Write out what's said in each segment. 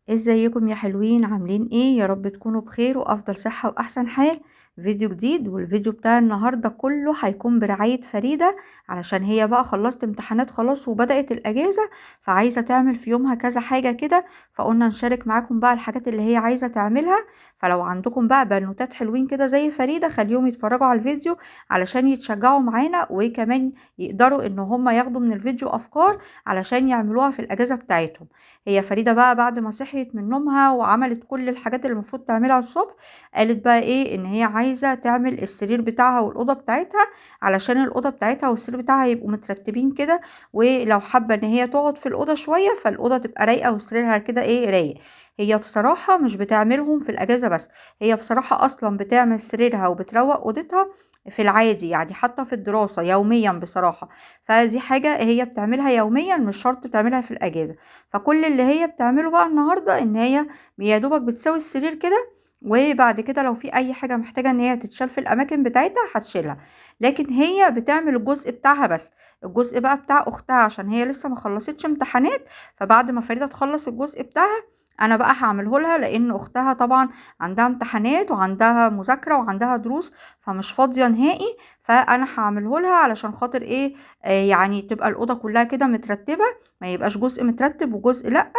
ازيكم يا حلوين؟ عاملين ايه؟ يا رب تكونوا بخير وافضل صحة واحسن حال. فيديو جديد، والفيديو بتاع النهاردة كله هيكون برعاية فريدة، علشان هي بقى خلصت امتحانات خلاص وبدأت الاجازة، فعايزة تعمل في يومها كذا حاجة كده، فقلنا نشارك معاكم بقى الحاجات اللي هي عايزة تعملها. فلو عندكم بقى بنوتات حلوين كده زي فريدة، خليهم يتفرجوا على الفيديو علشان يتشجعوا معانا، وكمان يقدروا ان هم ياخدوا من الفيديو افكار علشان يعملوها في الاجازة بتاعتهم. هي فريدة بقى بعد ما صحيت من نومها وعملت كل الحاجات اللي المفروض تعملها الصبح، قالت بقى ايه ان هي عايزة تعمل السرير بتاعها والأوضة بتاعتها، علشان الأوضة بتاعتها والسرير بتاعها يبقوا مترتبين كده، ولو حابة ان هي تقعد في الأوضة شوية فالأوضة تبقى رايقة وسريرها كده ايه رايق. هي بصراحة مش بتعملهم في الأجازة بس، هي بصراحة أصلا بتعمل سريرها وبتروق أوضتها في العادي، يعني حتى في الدراسة يوميا بصراحة، فدي حاجة هي بتعملها يوميا مش شرط بتعملها في الأجازة. فكل اللي هي بتعمله بقى النهاردة ان هي يا دوبك بتساوي السرير كده، وبعد كده لو في اي حاجة محتاجة ان هي تتشال في الاماكن بتاعتها هتشيلها، لكن هي بتعمل الجزء بتاعها بس. الجزء بقى بتاع اختها عشان هي لسه ما خلصتش امتحانات، فبعد ما فريدة تخلص الجزء بتاعها انا بقى هعمله لها، لان اختها طبعا عندها امتحانات وعندها مذاكرة وعندها دروس، فمش فاضية نهائي، فانا هعمله لها علشان خاطر ايه، يعني تبقى الاوضة كلها كده مترتبة، ما يبقاش جزء مترتب وجزء لا.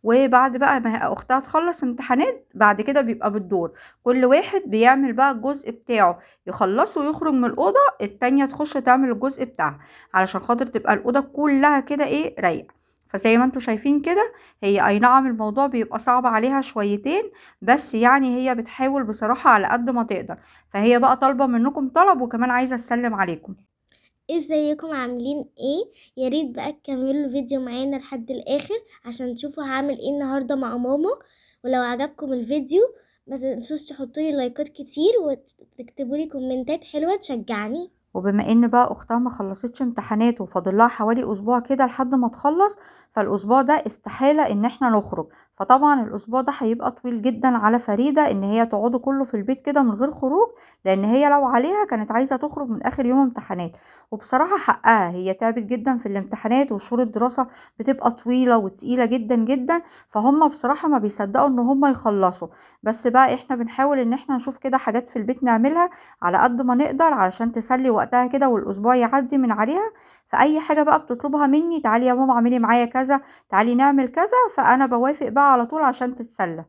وبعد بقى ما اختها تخلص امتحانات بعد كده بيبقى بالدور، كل واحد بيعمل بقى الجزء بتاعه يخلصه ويخرج من الاوضة، التانية تخش تعمل الجزء بتاعها، علشان خاطر تبقى الاوضة كلها كده ايه رايقة. فزي ما انتوا شايفين كده، هي اي نعم الموضوع بيبقى صعب عليها شويتين، بس هي بتحاول بصراحة على قد ما تقدر. فهي بقى طالبة منكم طلب، وكمان عايزة اسلم عليكم. ازيكم عاملين ايه؟ يا ريت بقى تكملوا الفيديو معانا لحد الاخر عشان تشوفوا هعمل ايه النهارده مع ماما. ولو عجبكم الفيديو ما تنسوش تحطولي لايكات كتير وتكتبولي كومنتات حلوة تشجعني. وبما ان بقى اختها ما خلصتش امتحانات وفاضل لها حوالي اسبوع كده لحد ما تخلص، فالاسبوع ده استحالة ان احنا نخرج، فطبعا الاسبوع ده هيبقى طويل جدا على فريدة ان هي تقعده كله في البيت كده من غير خروج، لان هي لو عليها كانت عايزة تخرج من اخر يوم امتحانات، وبصراحة حقها، هي تعبت جدا في الامتحانات وشهور الدراسة بتبقى طويلة وتقيلة جدا جدا، فهم بصراحة ما بيصدقوا ان هم يخلصوا. بس بقى احنا بنحاول ان احنا نشوف كده حاجات في البيت نعملها على قد ما نقدر علشان تسلي وقتها كده والاسبوع يعدي من عليها. فاي حاجة بقى بتطلبها مني، تعالي يا ماما اعملي معايا كذا، تعالي نعمل كذا، فانا بوافق بقى على طول عشان تتسلى.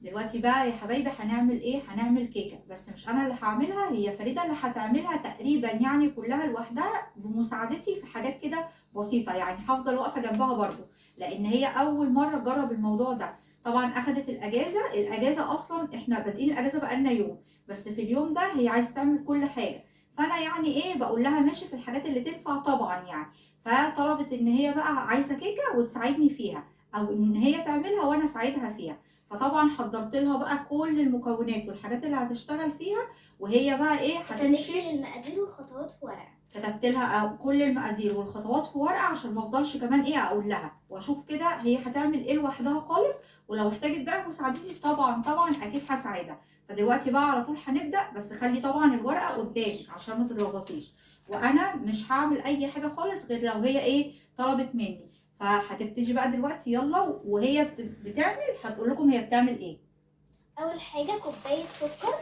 دلوقتي بقى يا حبايبي هنعمل ايه؟ هنعمل كيكة، بس مش انا اللي هعملها، هي فريدة اللي هتعملها تقريبا كلها لوحدها بمساعدتي في حاجات كده بسيطة، هفضل واقفة جنبها برضو لان هي اول مرة تجرب الموضوع ده. طبعا اخدت الاجازة، الاجازة اصلا احنا بادئين الاجازة بقالنا يوم، بس في اليوم ده هي عايزه تعمل كل حاجة، فانا بقول لها ماشي في الحاجات اللي تنفع طبعا. فطلبت ان هي بقى عايزه كيكة وتساعدني فيها، او ان هي تعملها وانا اساعدها فيها. فطبعا حضرت لها بقى كل المكونات والحاجات اللي هتشتغل فيها، وهي بقى هتمشي كتبت المقادير والخطوات في ورقة. كتبت لها كل المقادير والخطوات في ورقة عشان ما افضلش كمان اقول لها، واشوف كده هي هتعمل ايه لوحدها خالص، ولو احتاجت بقى مساعدتي طبعا اكيد هساعدها. فدلوقتي بقى على طول هنبدا، بس خلي طبعا الورقة قدامك عشان ما تتلخبطيش، وانا مش هعمل اي حاجة خالص غير لو هي طلبت مني. فهتبتدي بقى دلوقتي يلا، وهي بتعمل هتقول لكم هي بتعمل ايه. اول حاجة كوباية سكر،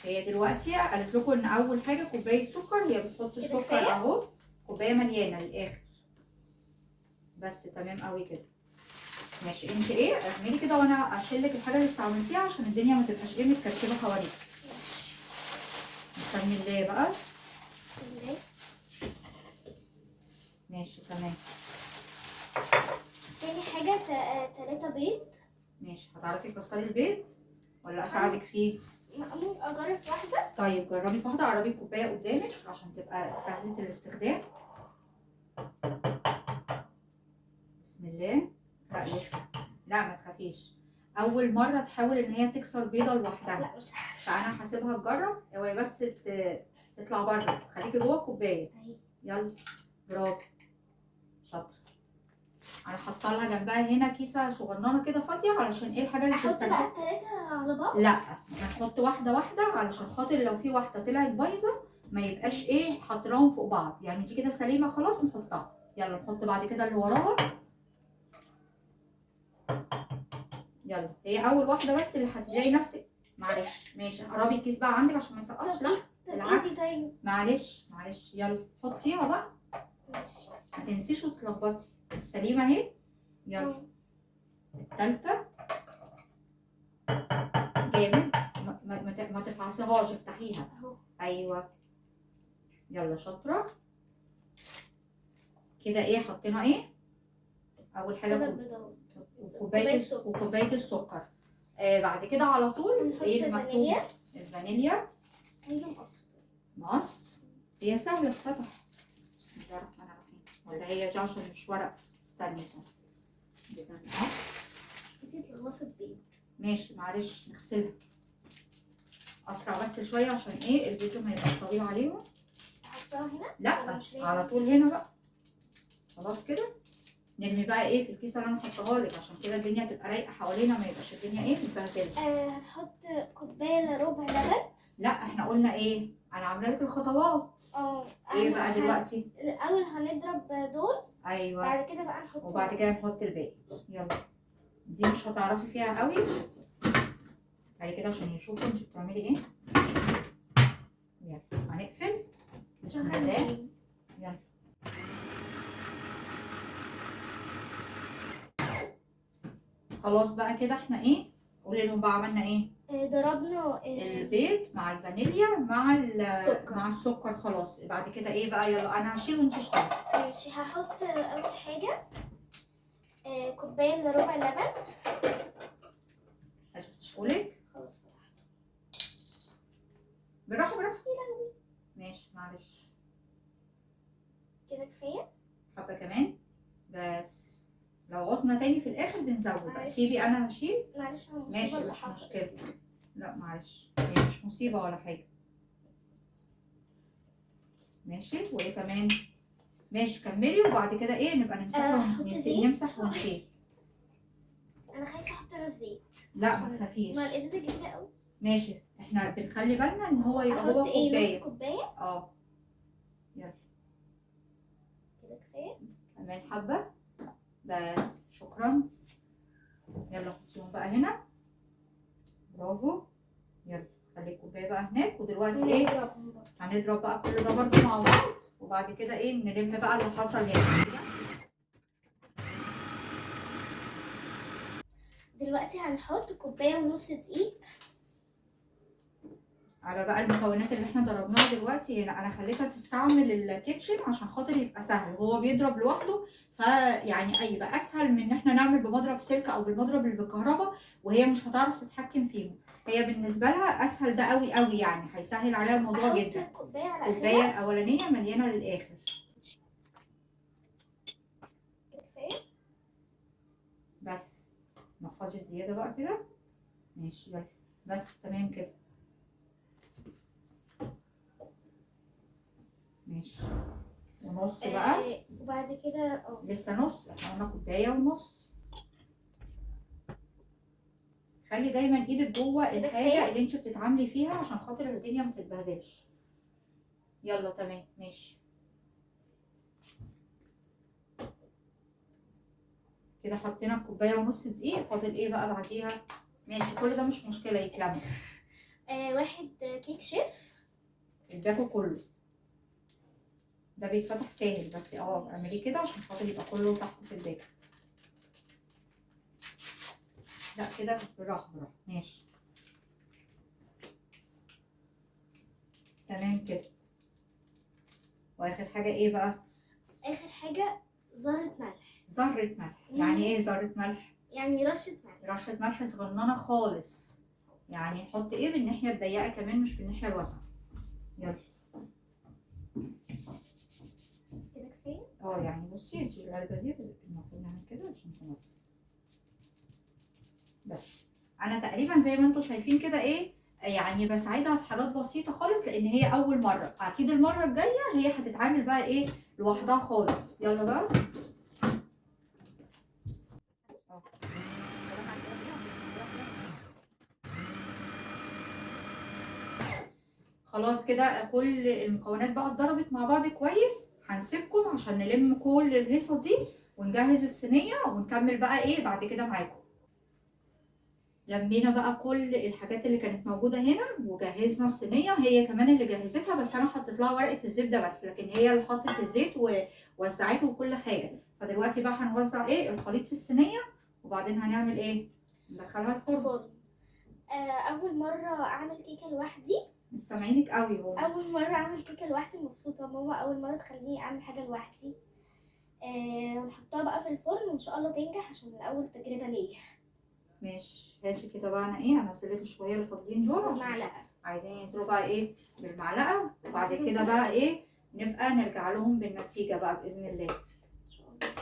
هي دلوقتي قالت لكم ان اول حاجة كوباية سكر، هي بتحط السكر اهو، كوباية مليانة للاخر بس، تمام قوي كده ماشي. انت اعملي كده وانا اشيل لك الحاجة اللي استعملتيها عشان الدنيا ما تبقاش متكركبه حواليك. بسم الله بقى، بسم الله، ماشي تمام. تاني حاجة 3 بيض. ماشي، هتعرفي تكسري البيض ولا اساعدك فيه؟ ممكن اجرب في واحدة. طيب جربي في واحدة، قربي الكوباية قدامك عشان تبقى سهلة الاستخدام. بسم الله. لا لسه، لا ما تخافيش، اول مرة تحاول ان هي تكسر بيضة لوحدها. لا مش عارفه، فانا هسيبها تجرب، اوعي بس تطلع بره، خليكي جوه الكوباية. يلا برافو شاطرة. انا حاطه لها جنبها هنا كيسه صغننه كده فاضية علشان الحاجة اللي احط بتستخدم. بقى الثلاثة على بعض؟ لا هنحط واحدة واحدة علشان خاطر لو في واحدة طلعت بايظة ما يبقاش ايه حاطينهم فوق بعض، يعني دي كده سليمة خلاص نحطها. يلا نحط بعد كده اللي وراها. يلا هي اول واحدة بس اللي هتلاقي نفسك. معلش ماشي، قربي الكيس بقى عندك عشان ما يسقطش. لا بالعكس، معلش معلش، يلا حطيها بقى. ماشي، ما تنسيش وتتلخبطي. السليمة اهي. يلا الثالثة جامد، ما تفعصيهاش، افتحيها. ايوه يلا شاطرة كده. ايه حطينا ايه اول حاجة؟ وكوبايه السكر. بعد كده على طول ايه المكتوب؟ الفانيليا. عايزه مقص. مقص هي سهلة تتفتح. بسم الله الرحمن الرحيم. ولا هي دي عشان مش ورق؟ استني كده مقص. انتي اتلخبطت بيض. ماشي معلش نغسلها اسرع بس شوية عشان ايه الفيديو ما يبقاش طويل عليهم. احطها هنا؟ لا على طول هنا بقى. خلاص كده نرمي بقى ايه في الكيسة اللي انا حطاها لك، عشان كده الدنيا تبقى رايقة حوالينا، ما يبقاش الدنيا ايه متبهدله. هنحط كوباية الا ربع لبن. لا احنا قلنا ايه؟ انا عامله لك الخطوات. ايه بقى دلوقتي؟ الاول هنضرب دول. ايوه بعد كده بقى نحط، وبعد كده نحط الباقي. يلا دي مش هتعرفي فيها قوي، بعد كده عشان يشوفوا انت بتعملي ايه. يلا هنقفل. بسم الله. يلا خلاص بقى كده احنا ايه؟ قولي لهم بقى عملنا ايه؟ ضربنا البيض مع الفانيليا مع السكر. مع السكر خلاص. بعد كده ايه بقى؟ يلا انا هشيل وانت اشتغلي. ماشي، هحط اول حاجة كوباية الا ربع لبن. هشفتهولك خلاص فتحته. بالراحة بالراحة. ماشي معلش كده كفاية. حبه كمان بس، لو عوزنا تاني في الاخر بنزود بقى. سيبي انا هشيل. معلش ماشي مش مشكلة. لا معلش هي مش مصيبة ولا حاجة. ماشي وايه كمان؟ ماشي كملي، وبعد كده ايه نبقى نمسح نمسح ونشيل. انا خايفة احط الزيت. لا ما تخافيش، ما الازازه كبيرة قوي. ماشي احنا بنخلي بالنا ان هو يبقى هو كوباية. نص كوباية. يلا كده كفاية. كمان حبه بس، شكرا. يلا حطيهم بقى هنا. برافو. يلا خلي الكوباية بقى هناك. ودلوقتي ايه هنضرب بقى كل ده برده مع بعض، وبعد كده ايه نلم بقى اللي حصل هنا. دلوقتي هنحط كوباية ونص دقيق على بقى المكونات اللي احنا ضربناها دلوقتي. هنا انا خليتها تستعمل الكيتشن عشان خاطر يبقى سهل، وهو بيضرب لوحده، فيعني اي يبقى اسهل من ان احنا نعمل بمضرب سلك او بالمضرب اللي بالكهرباء وهي مش هتعرف تتحكم فيهم. هي بالنسبة لها اسهل ده قوي قوي، يعني هيسهل عليها الموضوع جدا. الكوباية على الكوباية الاولانية مليانة للاخر. كفاية بس نفضي الزيادة بقى كده. ماشي يلا بس تمام كده. ماشي ونص بقى. وبعد كده لسه نص، احنا قلنا كوباية ونص. خلي دايما ايدك جوه الحاجة اللي انت بتتعاملي فيها عشان خاطر الدنيا ما تتبهدلش. يلا تمام ماشي كده. حطينا الكوباية ونص دقيق. فاضل ايه بقى بعديها؟ ماشي كل ده مش مشكلة يتلم. واحد كيك شيف الباكو كله ده بيتفتح ساهل، بس اعمليه كده عشان خاطر يبقى كله تحت في الباكو. لا كده بالراحة بالراحة. ماشي تمام كده. واخر حاجة ايه بقى؟ اخر حاجة ذره ملح. ذره ملح يعني ايه ذره ملح؟ يعني رشه ملح. رشه ملح صغننه خالص، يعني نحط ايه بالناحيه الضيقه كمان مش بالناحيه الواسعة. يلا كده كفاية. يعني بصي دي العلبة دي المفروض نعمل كده عشان تناسب. بس انا تقريبا زي ما انتم شايفين كده ايه يعني بساعدها في حاجات بسيطة خالص، لان هي اول مرة. اكيد المرة الجاية هي هتتعامل بقى ايه لوحدها خالص. يلا بقى. خلاص كده كل المكونات بقى اتضربت مع بعض كويس. هنسيبكم عشان نلم كل الهيصه دي ونجهز الصينية ونكمل بقى ايه بعد كده معاكم. لمينا بقى كل الحاجات اللي كانت موجودة هنا وجهزنا الصينية، هي كمان اللي جهزتها، بس انا حطيت لها ورقة الزبدة بس، لكن هي اللي حطت الزيت ووزعته وكل حاجة. فدلوقتي بقى هنوزع ايه الخليط في الصينية، وبعدين هنعمل ايه؟ ندخلها الفرن. اول مرة اعمل كيكة لوحدي. مش سامعينك قوي. هو اول مرة اعمل كيكة لوحدي، مبسوطة ماما اول مرة تخليني اعمل حاجة لوحدي. ونحطها بقى في الفرن وان شاء الله تنجح عشان اول تجربه ليا. ماشي ماشي كده بقى. انا ايه هنزل لك شوية اللي فاضلين دول عشان بالمعلقه. عايزين ينزلوا بقى ايه بالمعلقه، وبعد كده بقى ايه نبقى نرجع لهم بالنتيجة بقى باذن الله. ان شاء الله.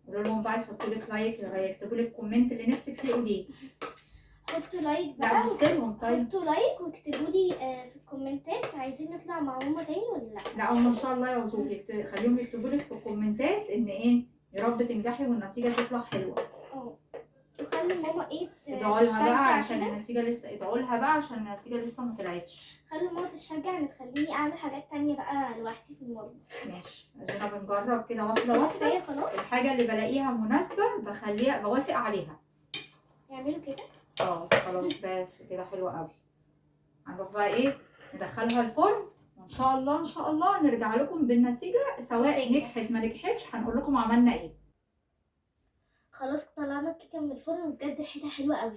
قولوا لهم بقى يحطوا لك like، يكتبوا لك comment اللي نفسك فيه قوليه. حطوا like بقى. لا بصي لهم. طيب حطوا like واكتبوا لي في الكومنتات عايزين نطلع مع ماما تاني ولا لا. لا هم ان شاء الله يعوزوك، خليهم يكتبوا لك في الكومنتات ان ايه يا رب تنجحي والنتيجة تطلع حلوة. وخلي ماما ايه ادعوا لها بقى عشان النتيجة لسه، ادعوا لها بقى عشان النتيجة لسه ما طلعتش. خلي ماما تشجع ان تخليني اعمل حاجات تانية بقى لوحدي في المطبخ. ماشي، عشان بنجرب كده واحدة واحدة. خلاص الحاجة اللي بلاقيها مناسبة بخليها بوافق عليها. يعملوا كده. خلاص بس كده حلوة قوي. هنروح بقى ايه ندخلها الفرن، وان شاء الله ان شاء الله نرجع لكم بالنتيجة، سواء نجحت ما نجحتش هنقول لكم عملنا ايه. خلاص طلعنا الكيكه من الفرن وبجد ريحتها حلوة قوي.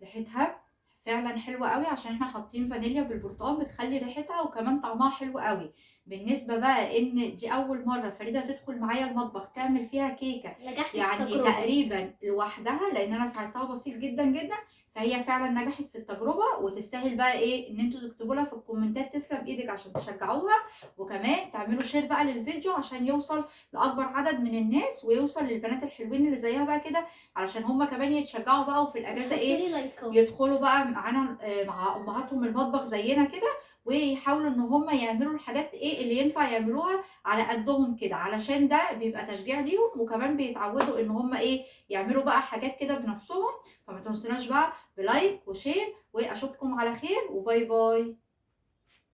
ريحتها فعلا حلوة قوي عشان احنا حاطين فانيليا بالبرتقال، بتخلي ريحتها وكمان طعمها حلو قوي. بالنسبة بقى ان دي اول مرة فريدة تدخل معايا المطبخ تعمل فيها كيكة، نجحت يعني في التجربة تقريبا لوحدها، لان انا ساعدتها بسيط جدا جدا، فهي فعلا نجحت في التجربة وتستاهل بقى ايه ان انتوا تكتبوا لها في الكومنتات تسلم ايدك عشان تشجعوها، وكمان تعملوا share بقى للفيديو عشان يوصل لاكبر عدد من الناس ويوصل للبنات الحلوين اللي زيها بقى كده، علشان هما كمان يتشجعوا بقى وفي الاجازة ايه يدخلوا بقى معانا مع امهاتهم المطبخ زينا كده، ويحاولوا ان هم يعملوا الحاجات ايه اللي ينفع يعملوها على قدهم كده، علشان ده بيبقى تشجيع ليهم، وكمان بيتعودوا ان هم ايه يعملوا بقى حاجات كده بنفسهم. فما تنسوناش بقى ب like و share، واشوفكم على خير، و bye bye.